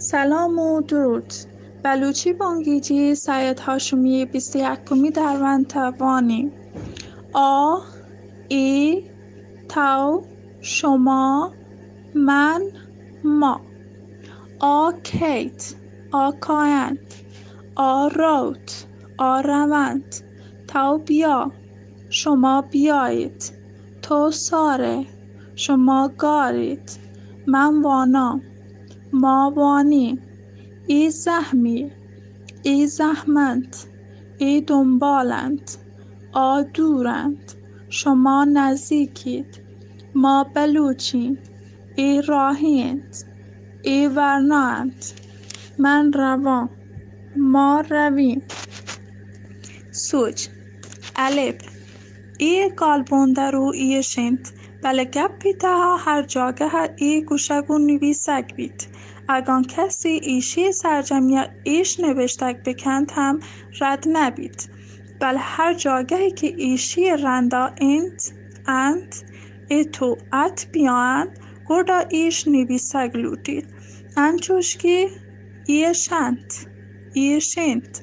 سلام و درود. بلوچی بانگیجی سید هاشمی بیست و یکمی درونت وانی. آ، ای، تو، شما، من، ما. آ کیت، آ کاینت، آ روت، آ رونت، تو بیا، شما بیایت، تو ساره، شما گاریت، من وانام، ما وانیم، ای زحمی، ای زحمنت، ای دنبالنت، آ دورنت، شما نزیکیت، ما بلوچیم، ای راهی انت، ای ورنا انت، من روان، ما رویم. سوج. الف. ای گالبندر و ایش انت، بلے گپی تہا ہر جاگہ ءَ ای گوشگ و نبیسگ بیت. اگاں کسے ایشی سرجمی ءَ ایش نبشتگ بکنت ہم رد نہ بیت، بلے ہر جاگہے کہ ایشی رندا انت، انت، ات و ات بیاینت، گڈا ایش نبیسگ لوٹیت. انچوش کہ ایش انت، ایش انت.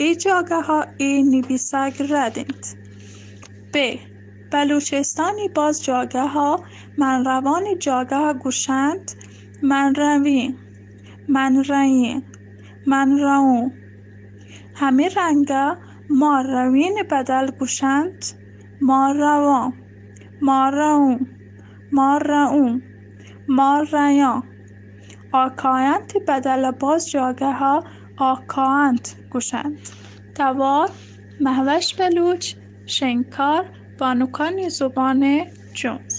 اے جاگہ ءَ اے نبیسگ رد انت. بہ. بلوچستانی باز جاگہ ءَ من روانی جاگہ ءَ گوشنت من رویں، من رئیں، من رئوں. ہمے رنگ ءَ ما روین ءِ بدل گوشنت ما رواں، ما رئوں، ما رئوں، ما رئیاں. آ کاینت ءِ بدل ءَ باز جاگہ ءَ آ کاینت گوشنت. توار: مہوش بلوچ، شنگکار، بانکانی زبان ءِ جنز.